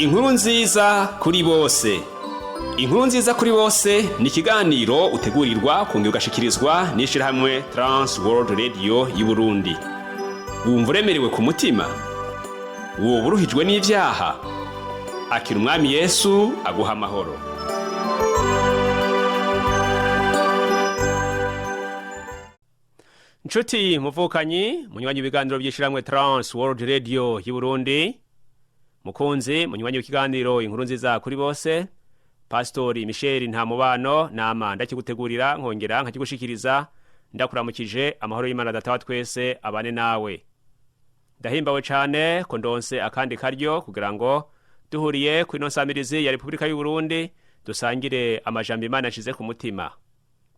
Inkuru nziza kuri bose. Inkuru nziza kuri bose ni ikiganiro utegurirwa kongera ugashikirizwa n'ishirahamwe Trans World Radio y'Uburundi. Wumva uremerewe ku mutima? Woba uruhijwe n'ivyaha? Akira Umwami Yesu aguha amahoro. Nshuti muvukanyi, munywanyi ibiganiro by'ishirahamwe Trans World Radio y'Uburundi, mukunzi munywanyi w'ikiganiro Inkuru nziza kuri bose, Pastori Michel Ntamubano nama ndakigutegurira nkongera nkakigushikiriza, ndakuramukije. Amahoro y'Imana Data wa twese abane nawe. Ndahimbawe cane ko ndonse akandi karyo kugira ngo duhuriye ku ino nsamirizi ya Repubulika y'u Burundi dusangire amajambo Imana ashize ku mutima.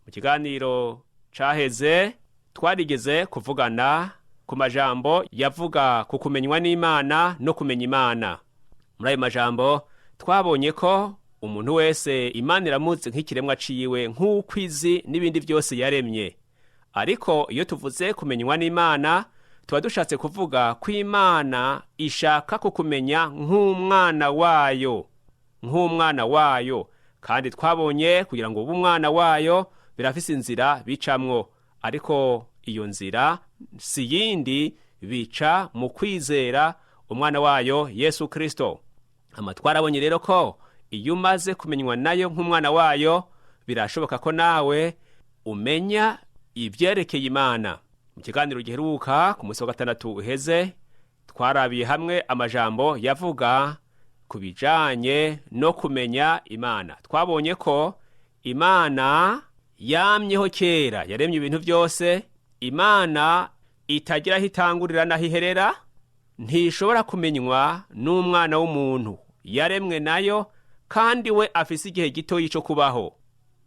Mu kiganiro caheze twarigeze kuvugana ku majambo yavuga ku kumenywa n'Imana no kumenya Imana. Muri ayo majambo twabonye ko umuntu wese Imana iramuzi nk'ikiremwa ciwe, nk'uko izi n'ibindi byose yaremye. Ariko iyo tuvuze kumenywa n'Imana, tuba dushatse kuvuga ko Imana ishaka kukumenya nk'umwana wayo, nk'umwana wayo. Kandi twabonye kugira ngo ube umwana wayo birafise inzira bicamwo, ariko iyo nzira si yindi, bica mu kwizera umwana wayo Yesu Kristo. Ama twarabonye rero ko iyo umaze kumenywa nayo nk'umwana wayo, birashoboka ko nawe umenya ibyerekeye Imana. Mu kiganiro giheruka ku munsi wa gatandatu uheze, twarabiye hamwe amajambo yavuga ku bijanye no kumenya Imana. Twabonye ko Imana yamyeho kera, yaremye ibintu byose. Imana itagira aho itangurira n'aho iherera, ntishobora kumenywa n'umwana w'umuntu yaremwe nayo, kandi we afise igihe gitoyi cyo kubaho.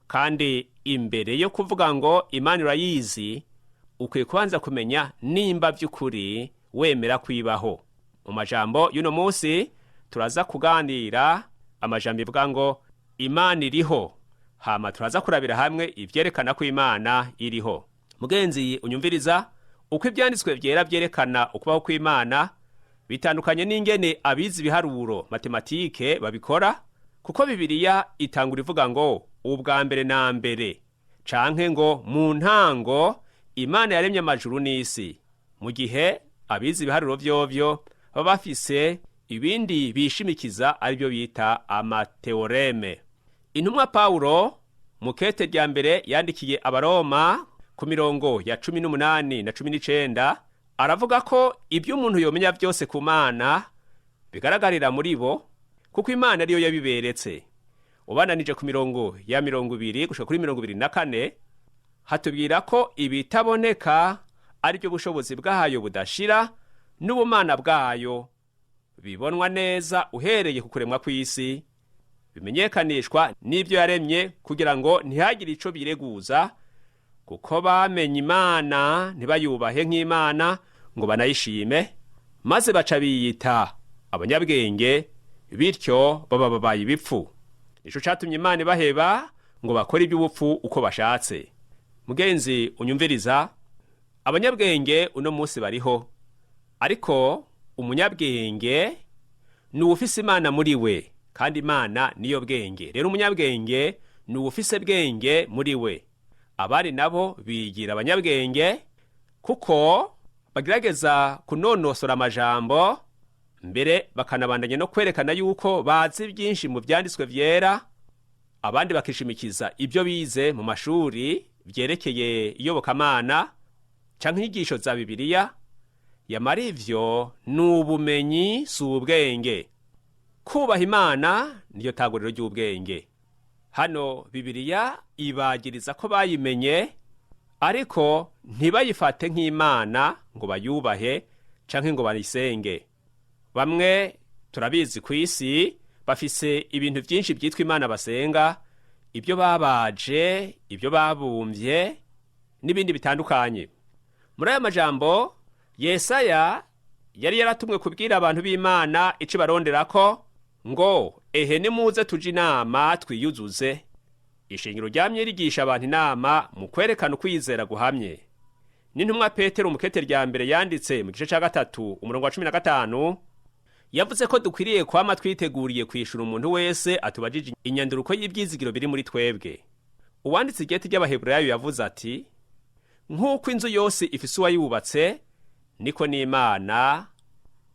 Kandi imbere yo kuvuga ngo Imana urayizi, ukwiye kubanza kumenya nimba by'ukuri wemera kwibaho. Mu majambo y'uno munsi turaza kuganira amajambo ivuga ngo Imana iriho, hama turaza kurabira hamwe ivyerekana ko Imana iriho. Mugenzi unyumviriza, uko ivyanditswe vyera vyerekana ukubaho kw'Imana bitandukanye n'ingene abize ibiharuro matematike babikora, kuko Bibiliya itangura ivuga ngo ubwa mbere na mbere, canke ngo mu ntango Imana yaremye amajuru n'isi, mu gihe abize ibiharuro vyovyo baba bafise ibindi bishimikiza, aribyo bita amateoreme. Intumwa Pawulo mu kete rya mbere yandikiye Abaroma ku mirongo ya 18 na 19 aravuga ko ibyo umuntu yomenya byose ku Mana bigaragarira muri bo, kuko Imana ariyo yabiberetse. Ubananije ku mirongo ya 20 gushika kuri 24, hatubwira ko ibitaboneka aribyo bushobozi bwayo budashira n'ubumana bwayo bibonwa neza uhereye ku kuremwa kw'isi, bimenyekanishwa n'ibyo yaremye, kugira ngo ntihagire ico bireguza, kuko bamenye Imana ntibayubahe nk'Imana ngo banayishime, maze baca biyita abanyabwenge, bityo baba babaye ibipfu. Nico catumye Imana ibaheba ngo bakore iby'ubupfu uko bashatse. Mugenzi unyumviriza, abanyabwenge uno munsi bariho, ariko umunyabwenge ni uwufise Imana muri we, kandi Imana niyo bwenge. Rero umunyabwenge ni uwufise bwenge muri we. Abandi nabo bigira abanyabwenge kuko bagerageza kunonosora amajambo, mbere bakanabandanya no kwerekana yuko bazi byinshi mu vyanditswe vyera. Abandi bakishimikiza ibyo bize mu mashuri vyerekeye iyobokamana canke inyigisho za Bibiliya. Yamara ivyo ni ubumenyi, si ubwenge. Kubaha Imana niyo tanguriro ry'ubwenge. Hano Bibiliya ibagiriza ko bayimenye, ariko ntibayifate nk'Imana ngo bayubahe canke ngo bayisenge. Bamwe turabizi ku isi bafise ibintu byinshi byitwa imana basenga, ibyo babaje, ibyo babumvye n'ibindi bitandukanye. Muri aya majambo Yesaya yari yaratumwe kubwira abantu b'Imana ico baronderako ngo: "Ehe, nimuze tuje inama twiyuzuze." Ishingiro ryamye rigisha abantu inama mu kwerekana ukwizera guhamye. N'intumwa Petero umukete rya mbere yanditse mu gice ca 3 umurongo wa 15. Yavuze ko dukwiriye kwama twiteguriye kwishura umuntu wese atubajije inyanduruko y'ibyizigiro biri muri twebwe. Uwanditse igeti ry'Abaheburayo yavuze ati: "Nk'uko inzu yose ifise uwayubatse, niko n'Imana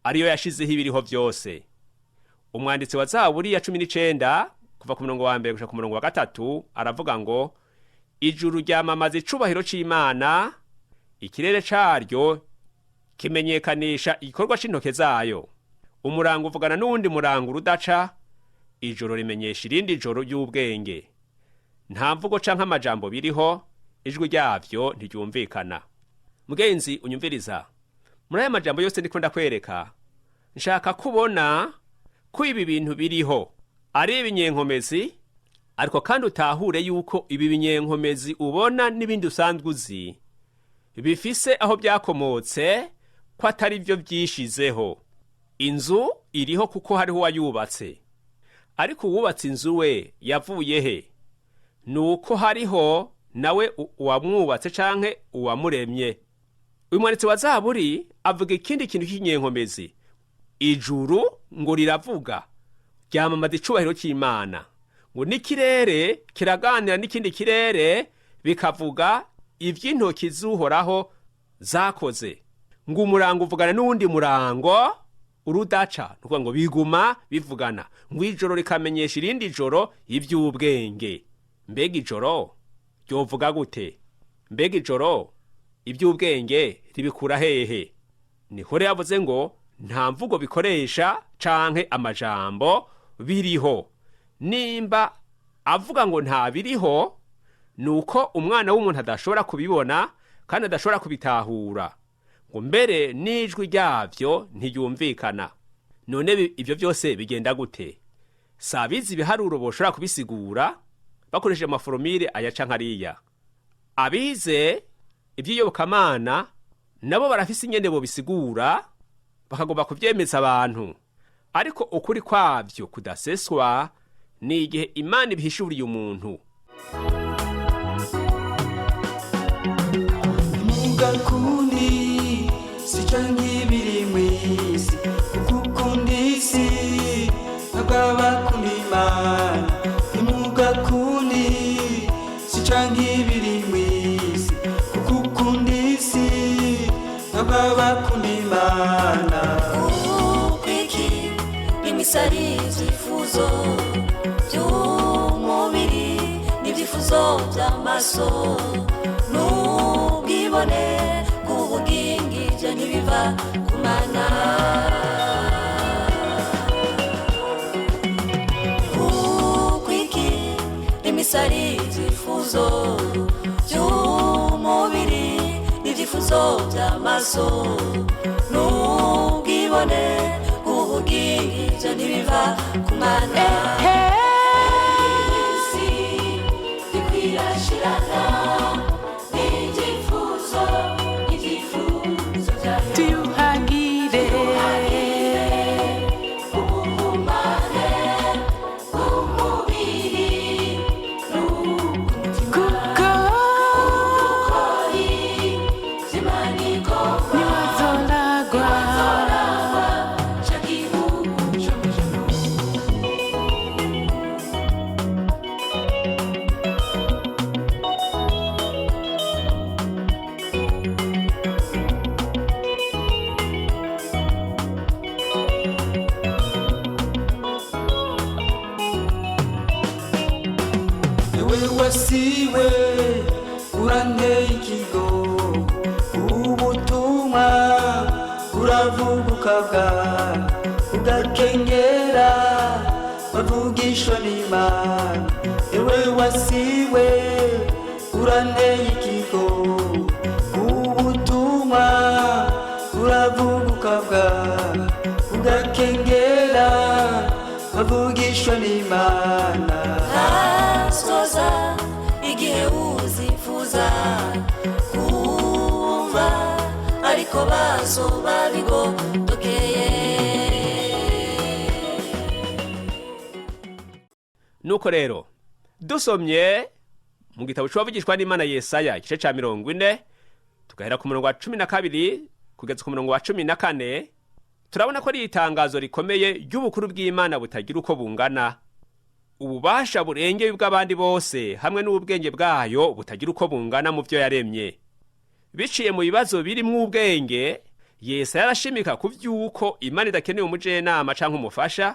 ariyo yashizeho ibiriho byose." Umwanditsi wa Zaburi ya 19 kuva ku murongo wa 1 gushika ku murongo wa 3 aravuga ngo: "Ijuru ryamamaza icubahiro c'Imana, ikirere caryo kimenyekanisha igikorwa c'intoke zayo. Umurango uvugana n'uwundi murango urudaca, ijoro rimenyesha irindi joro ry'ubwenge. Nta mvugo canke amajambo biriho, ijwi ryavyo ntiryumvikana." Mugenzi unyumviriza, muri aya majambo yose ndiko ndakwereka, nshaka kubona ko ibi bintu biriho ari ibinyenkomezi, ariko kandi utahure yuko ibi binyenkomezi ubona n'ibindi usanzwe uzi bifise aho byakomotse, ko atari byo byishizeho. Inzu iriho kuko hariho uwayubatse, ariko uwubatse inzu we yavuye he? Ni uko hariho nawe uwamwubatse canke uwamuremye. Uyu mwanditsi wa Zaburi avuga ikindi kintu cy'inyenkomezi: ijuru ngo riravuga, ryamamaza icubahiro cy'Imana, ngo n'ikirere kiraganira n'ikindi kirere, bikavuga iby'intoki z'Uhoraho zakoze, ngo umurango uvugana n'uwundi murango urudaca, ni ukuvuga ngo biguma bivugana, ngo ijoro rikamenyesha irindi joro iby'ubwenge. Mbega ijoro ryovuga gute? Mbega ijoro iby'ubwenge ribikura hehe? Niho rero yavuze ngo nta mvugo bikoresha canke amajambo biriho. Nimba avuga ngo nta biriho, ni uko umwana w'umuntu adashobora kubibona kandi adashobora kubitahura, ngo mbere n'ijwi ryavyo ntiryumvikana. None ivyo byose bigenda gute? Si abize ibiharuro boshobora kubisigura bakoresheje amaforomire aya canke ariya. Abize iby'iyobokamana nabo barafise ingene bobisigura, bakagomba kuvyemeza abantu, ariko ukuri kwavyo kudaseswa ni igihe Imana ibihishuriye umuntu. Mugakundi si canke ibiri mw'isi, kuko ukunda isi ntabwo aba akunda Imana. Ntimugakundi si canke ibiri mw'isi, kuko ukunda isi ntabwo aba akunda Imana. Kukwiki imisari, ibyifuzo by'umubiri n'ibyifuzo by'amaso n'ubwibone bw'ubugingi, ibyo ntibiva ku Mana. Kukwiki imisari, ibyifuzo by'umubiri n'ibyifuzo by'amaso n'ubwibone bw'ubugingi, ibyo ntibiva ku Mana. Isi ikwirashirana n'ibyifuzo, ibyifuzo byayo. Tuyuhagire Ubuhumane bw'umubiri n'ubw'umutima, kuko kori by'Imana ntiwazoragwa Ewe wasiwe uranteye ikigo, ubutumwa buravuguka bwa ugakengera bavugishwa n'Imana. Ewe wasiwe uranteye ikigo, ubutumwa buravuguka bwa ugakengera bavugishwa n'Imana. Hasoza igihe uzifuza kumva, ariko bazoba bigotokeye. Nuko rero dusomye mu gitabo c'uwavugishwa n'Imana Yesaya, igice ca 40, tugahera ku murongo wa 12 kugeza ku murongo wa 14. Turabona ko ari itangazo rikomeye ry'ubukuru bw'Imana butagira uko bungana, ububasha burengeye ubw'abandi bose hamwe n'ubwenge bwayo butagira uko bungana mu byo yaremye. Biciye mu bibazo birimwo ubwenge, Yesaya arashimika ku vy'uko Imana idakeneye umujenama canke umufasha,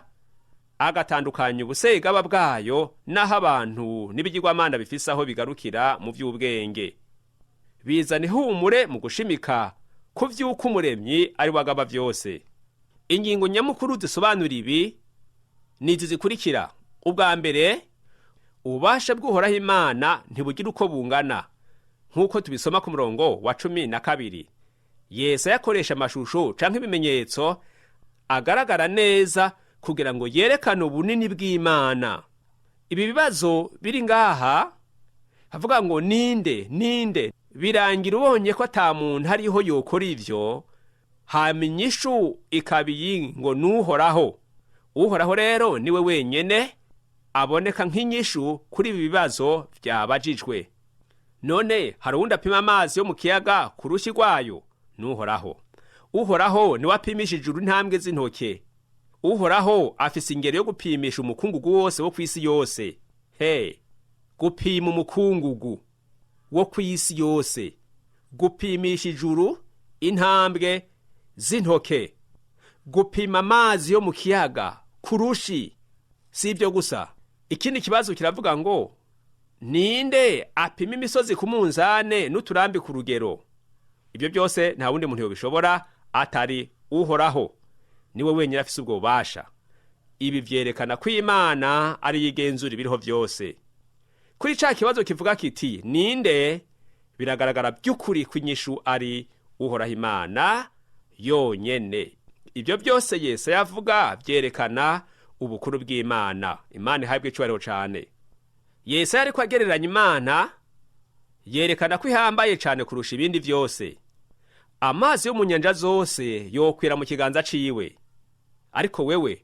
agatandukanya ubusegaba bwayo n'aho abantu n'ibigirwamana bifise aho bigarukira mu vy'ubwenge. Bizana ihumure mu gushimika ku vy'uko Umuremyi ari we agaba vyose. Ingingo nyamukuru zisobanura ibi ni izi zikurikira: ubwa mbere, ububasha bw'Uhoraho Imana ntibugira uko bungana, nk'uko tubisoma ku murongo wa 12. Yesaya akoresha amashusho canke ibimenyetso agaragara neza kugira ngo yerekane ubunini bw'Imana. Ibi bibazo biri ngaha havuga ngo ninde, ninde, birangira ubonye ko ata muntu ariho yokora ivyo, hama inyishu ikaba iyi ngo n'Uhoraho. Uhoraho rero niwe wenyene aboneka nk'inyishu kuri ibi bibazo vyabajijwe. None hari uwundi apima amazi yo mu kiyaga ku rushi rwayo? N'Uhoraho. Uhoraho niwe apimisha ijuru intambwe z'intoke. Uhoraho afise ingero yo gupimisha umukungugu wose wo kw'isi yose. He, gupima umukungugu wo kw'isi yose, gupimisha ijuru intambwe z'intoke, gupima amazi yo mu kiyaga ku rushi. Si ibyo gusa, ikindi kibazo kiravuga ngo ninde apima imisozi ku munzane n'uturambi ku rugero? Ibyo byose nta wundi muntu yobishobora atari Uhoraho, niwe wenyine afise ubwo bubasha. Ibi vyerekana ko Imana ari yo igenzura ibiriho vyose. Kuri ca kibazo kivuga kiti ninde, biragaragara by'ukuri ko inyishu ari Uhoraho Imana yonyene. Ibyo byose Yesaya avuga vyerekana ubukuru bw'Imana. Imana ihabwa icubahiro cane. Yesaya ariko agereranya Imana, yerekana ko ihambaye cane kurusha ibindi vyose. Amazi yo mu nyanja zose yokwira mu kiganza ciwe, ariko wewe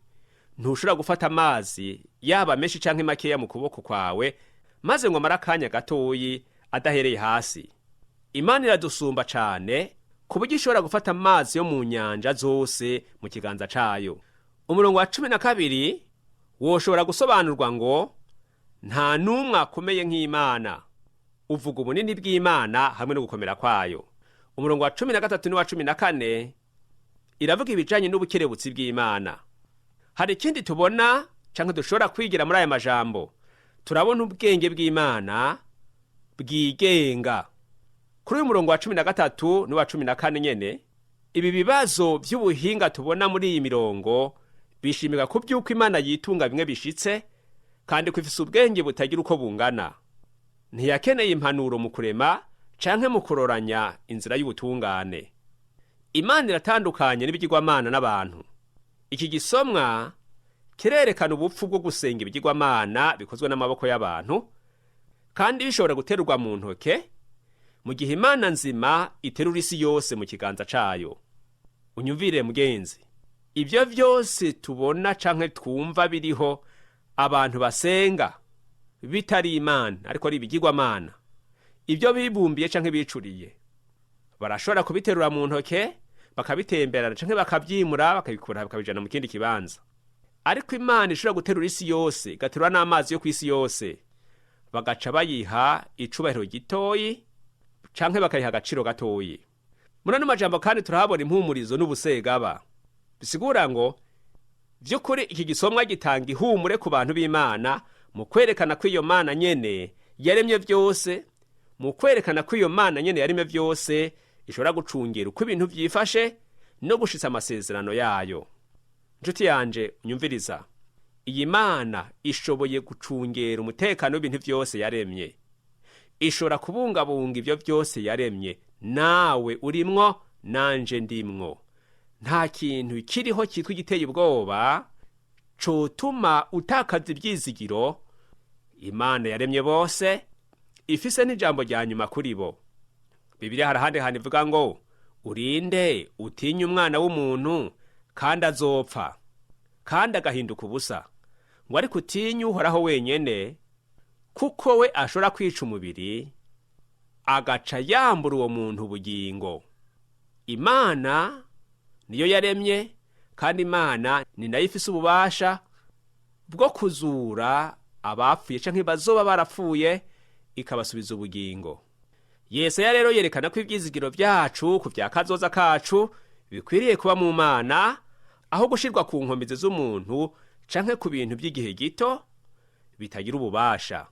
ntushobora gufata amazi yaba menshi canke makeya mu kuboko kwawe maze ngo amare akanya gatoyi adahereye hasi. Imana iradusumba cane ku buryo ishobora gufata amazi yo mu nyanja zose mu kiganza cayo. Umurongo wa 12 woshobora gusobanurwa ngo nta n'umwe akomeye nk'Imana. Uvuga ubunini bw'Imana hamwe no gukomera kwayo. Umurongo wa 13 n'uwa 14 iravuga ibijanye n'ubukerebutsi bw'Imana. Hari ikindi tubona canke dushobora kwigira muri aya majambo. Turabona ubwenge bw'Imana bwigenga. Kuri uyu murongo wa 13 n'uwa 14 nyene, ibi bibazo vy'ubuhinga tubona muri iyi mirongo bishimika ku vy'uko Imana yitunga bimwe bishitse, kandi ko ifise ubwenge butagira uko bungana. Ntiyakeneye impanuro mu kurema canke mu kuroranya inzira y'ubutungane. Imana iratandukanye n'ibigirwamana n'abantu. Iki gisomwa kirerekana ubupfu bwo gusenga ibigirwamana bikozwe n'amaboko y'abantu, kandi bishobora guterurwa mu ntoke, mu gihe Imana nzima iterura isi yose mu kiganza cayo. Unyumvire mugenzi, ibyo vyose tubona canke twumva biriho abantu basenga bitari Imana ariko ari ibigirwamana, ibyo bibumbiye canke bicuriye, barashobora kubiterura mu ntoke bakabitemberana canke bakavyimura, bakabikura bakabijana mu kindi kibanza. Ariko Imana ishobora guterura isi yose, igaterura n'amazi yo kw'isi yose, bagaca bayiha icubahiro gitoyi canke bakayiha agaciro gatoyi. Muri ano majambo kandi turahabona impumurizo n'ubusegaba. Bisigura ngo vy'ukuri iki gisomwa gitanga ihumure ku bantu b'Imana mu kwerekana ko iyo Mana nyene yaremye vyose, mu kwerekana ko iyo Mana nyene yaremye vyose ishobora gucungira uko ibintu vyifashe no gushitsa amasezerano yayo. Nshuti yanje unyumviriza, iyi Mana ishoboye gucungera umutekano w'ibintu vyose yaremye. Ishobora kubungabunga ivyo vyose yaremye, nawe urimwo nanje ndimwo. Nta kintu kiriho cyitwa igiteye ubwoba cotuma utakaza ivyizigiro. Imana yaremye bose, ifise n'ijambo rya nyuma kuri bo. Bibiliya hari ahandi hantu ivuga ngo urinde utinye umwana w'umuntu, kandi azopfa kandi agahinduka ubusa, ngo ariko utinye Uhoraho wenyene, kuko we ashobora kwica umubiri agaca yambura uwo muntu ubugingo. Imana niyo yaremye Kandi Imana ni nayo ifise ububasha bwo kuzura abapfuye canke bazoba barapfuye, ikabasubiza ubugingo. Yesaya rero yerekana ko ivyizigiro vyacu ku vya kazoza kacu bikwiriye kuba mu Mana, aho gushirwa ku nkomezi z'umuntu canke ku bintu by'igihe gito bitagira ububasha.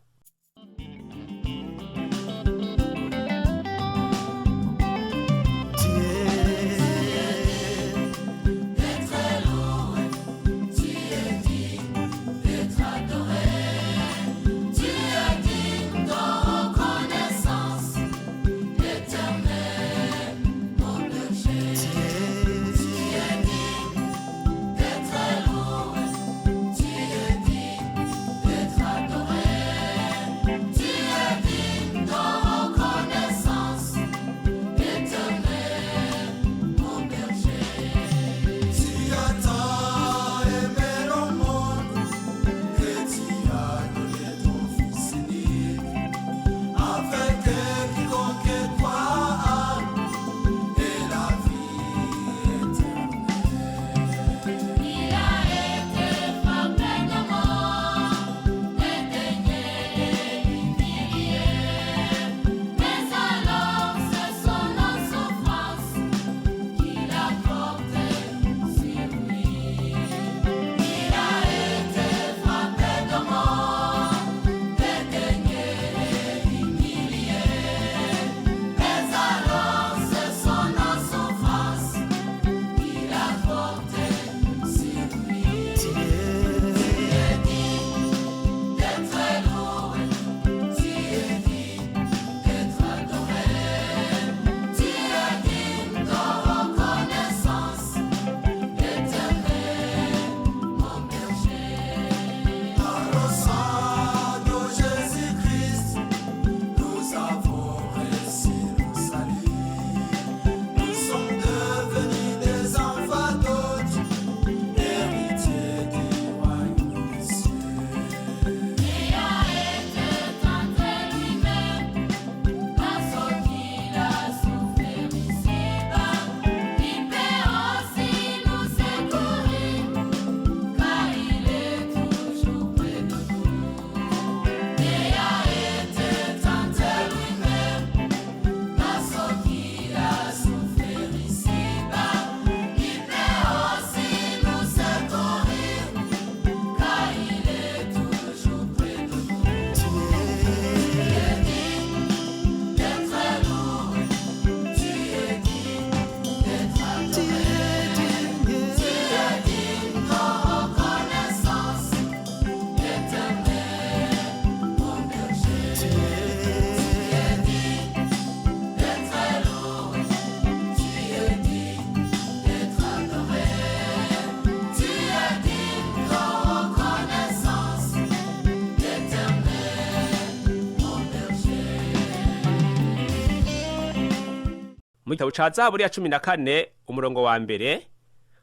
Mu gitabo ca Zaburi ya 14 umurongo wa 1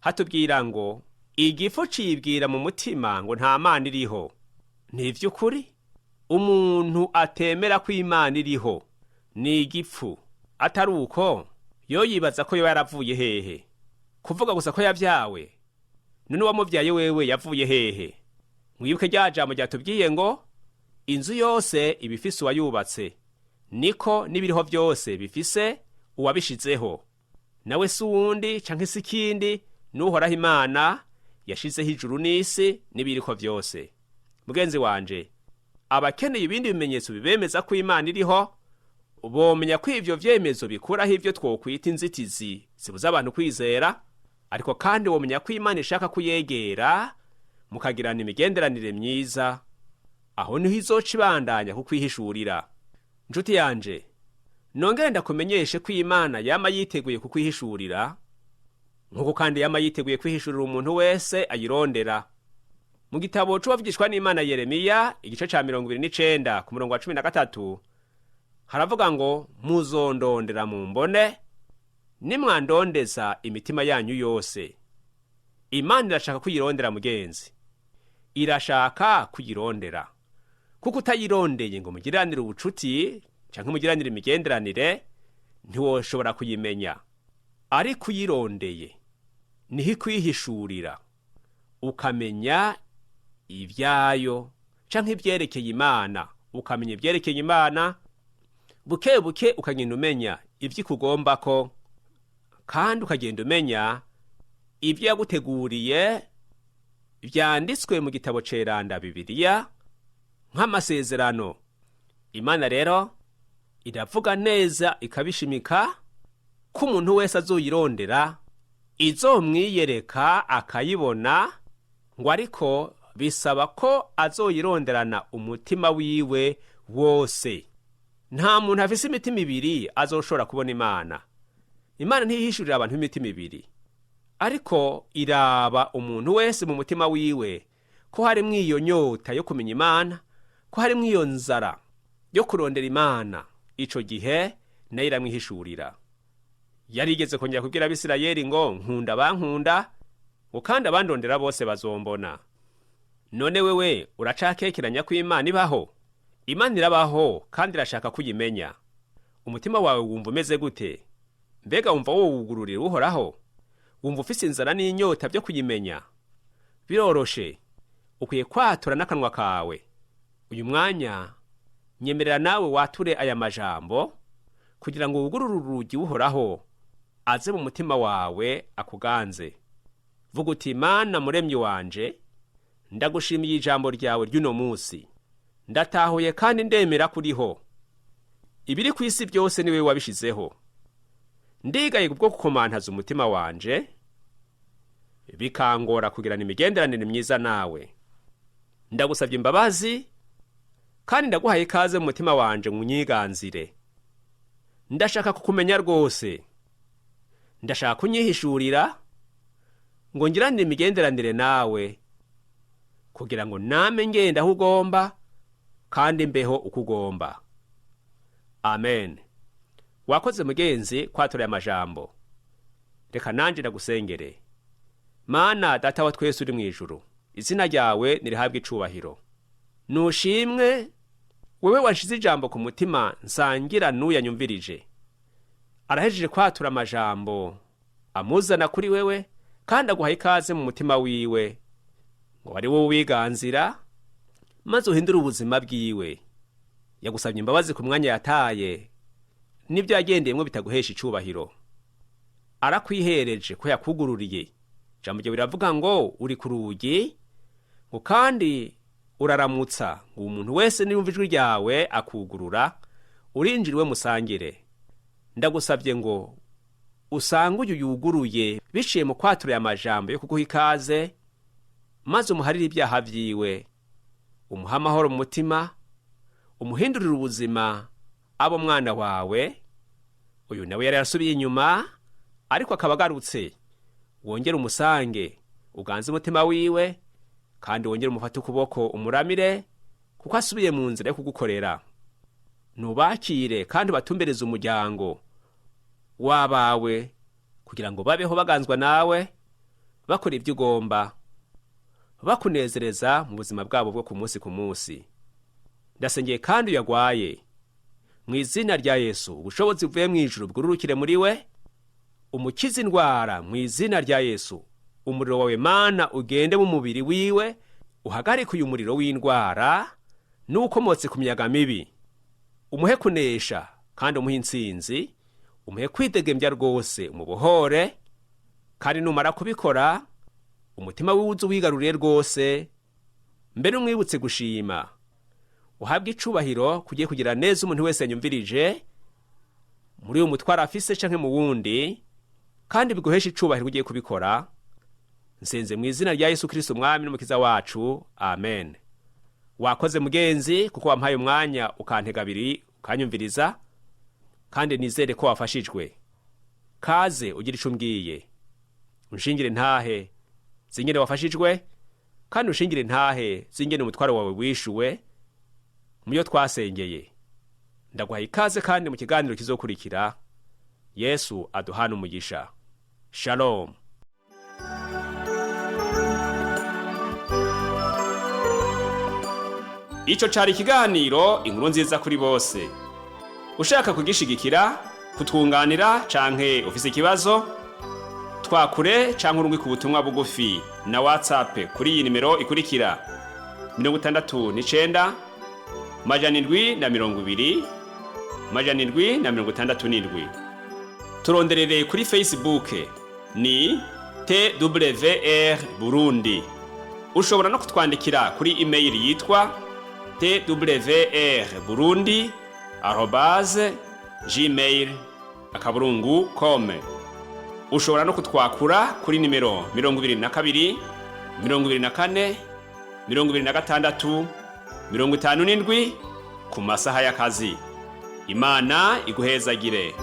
hatubwira ngo: igifu cibwira mu mutima ngo nta Mana iriho. Ni ivy'ukuri, umuntu atemera ko Imana iriho ni igifu. Atari uko yo yibaza ko yoba yaravuye hehe? Kuvuga gusa ko yavyawe, none uwamuvyaye wewe yavuye hehe? Mwibuke rya jambo ryatubwiye ngo inzu yose iba ifise uwayubatse, niko n'ibiriho vyose bifise uwabishizeho. Nawe si uwundi canke si ikindi, n'Uhoraho Imana yashizeho ijuru n'isi n'ibiriko vyose. Mugenzi wanje, abakeneye ibindi bimenyetso bibemeza ko Imana iriho bomenya ko ivyo vyemezo bikuraho ivyo twokwita inzitizi zibuza abantu kwizera. Ariko kandi womenya ko Imana ishaka kuyegera mukagirana imigenderanire myiza. Aho niho izoca ibandanya kukwihishurira. Nshuti yanje, nongere ndakumenyeshe ko Imana yama yiteguye kukwihishurira, nk'uko kandi yama yiteguye kwihishurira umuntu wese ayirondera. Mu gitabo c'uwavugishwa n'Imana Yeremiya, igice ca 29 ku murongo wa 13, haravuga ngo: muzondondera mumbone nimwandondeza imitima yanyu yose. Imana irashaka kuyirondera mugenzi, irashaka kuyirondera, kuko utayirondeye ngo mugiranire ubucuti canke mugiranire imigenderanire ntiwoshobora kuyimenya. Ariko uyirondeye Niho ikwihishurira, ukamenya ibyayo canke ibyerekeye Imana, ukamenya ibyerekeye Imana buke buke, ukagenda umenya ibyo ikugombako, kandi ukagenda umenya ibyo yaguteguriye byanditswe mu gitabo ceranda Bibiliya nk'amasezerano. Imana rero iravuga neza ikabishimika ko umuntu wese azoyirondera izomwiyereka akayibona, ngo ariko bisaba ko azoyironderana umutima wiwe wose. Nta muntu afise imitima ibiri azoshobora kubona Imana. Imana ntiyihishurira abantu b'imitima ibiri, ariko iraba umuntu wese mu mutima wiwe ko harimwo iyo nyota yo kumenya Imana, ko harimwo iyo nzara yo kurondera Imana. Ico gihe nayo iramwihishurira. Yarigeze kongera kubwira Abisirayeli ngo: "Nkunda abankunda, ngo kandi abandondera bose bazombona." None wewe uracakekeranya ko Imana ibaho? Imana irabaho kandi irashaka ko uyimenya. Umutima wawe wumva umeze gute? Mbega wumva wowugururira Uhoraho? Wumva ufise inzara n'inyota byo kuyimenya? Biroroshe, ukwiye kwatura n'akanwa kawe. Uyu mwanya nyemerera nawe wature aya majambo kugira ngo wugurure urugi Uhoraho aze mu mutima wawe akuganze. Vuga uti: "Mana muremyi wanje, ndagushimiye ijambo ryawe ry'uno munsi. Ndatahuye kandi ndemera kuriho. Ibiri ku isi byose ni wewe wabishizeho. Ndigaye kubwo kukomantaza umutima wanje, bikangora kugirana imigenderanire myiza nawe. Ndagusabye imbabazi kandi ndaguhaye ikaze mu mutima wanje ngo unyiganzire. Ndashaka kukumenya rwose. Ndashaka kunyihishurira ngo ngiranire imigenderanire nawe, kugira ngo name ngenda aho ugomba kandi mbeho uko ugomba. Amen." Wakoze mugenzi kwatura aya majambo. Reka nanje ndagusengere. Mana Data wa twese uri mu ijuru, izina ryawe nirihabwe icubahiro. Nushimwe wewe wanshize ijambo ku mutima nsangira n'uyanyumvirije. Arahejeje kwatura amajambo amuzana kuri wewe, kandi aguha ikaze mu mutima wiwe ngo ari wowe wiganzira maze uhindure ubuzima bwiwe. Yagusabye imbabazi ku mwanya yataye n'ibyo yagendeyemwo bitaguhesha icubahiro. Arakwihereje ko yakugururiye. Ijambo ryawe riravuga ngo uri ku rugi, ngo kandi uraramutsa, ngo umuntu wese niyumva ijwi ryawe akugurura, urinjira iwe musangire. Ndagusabye ngo usange uyu yuguruye biciye mu kwatura aya majambo yo kuguha ikaze, maze umuharire ibyaha vyiwe, umuhe amahoro mu mutima, umuhindurire ubuzima abo mwana wawe. Uyu nawe yari yarasubiye inyuma ariko akaba agarutse. Wongere umusange, uganze umutima wiwe, kandi wongere umufate ukuboko umuramire, kuko asubiye mu nzira yo kugukorera. Nubakire kandi ubatumbereze umuryango w'abawe, kugira ngo babeho baganzwa nawe, bakora ibyo ugomba, bakunezereza mu buzima bwabo bwo ku munsi ku munsi. Ndasengeye kandi uyagwaye, mu izina rya Yesu, ubushobozi buvuye mu ijuru bwururukire muri we, umukize indwara mu izina rya Yesu. Umuriro wawe Mana ugende mu mubiri wiwe, uhagarike uyu muriro w'indwara n'ukomotse ku miyaga mibi. Umuhe kunesha kandi umuhe intsinzi, umuhe kwidegembya rwose, umubohore. Kandi numara kubikora, umutima wiwe uze uwigaruriye rwose, mbere umwibutse gushima. Uhabwe icubahiro kugiye kugira neza umuntu wese yanyumvirije muri uyu mutwaro afise canke mu wundi, kandi biguheshe icubahiro ugiye kubikora. Nsenze mu izina rya Yesu Kristo umwami n'umukiza wacu, amen. Wakoze mugenzi kuko wampaye umwanya ukantega abiri ukanyumviriza, kandi nizere ko wafashijwe. Kaze ugira ico umbwiye, unshingire ntahe zingene wafashijwe, kandi unshingire ntahe zingene umutwaro wawe wishuwe muyo twasengeye. Ndaguhaye ikaze kandi mu kiganiro kizokurikira. Yesu aduhana umugisha. Shalom. Ico cari ikiganiro Inkuru Nziza kuri Bose. Ushaka kugishigikira, kutwunganira canke ufise ikibazo, Twakure canke urungike ubutumwa bugufi na WhatsApp kuri iyi nimero ikurikira: 69 720 767. Turonderere kuri Facebook ni TWR Burundi. Ushobora no kutwandikira kuri email yitwa twrburundi@gmail.com. Ushobora no kutwakura kuri nimero 22 24 26 57 ku masaha y'akazi. Imana iguhezagire.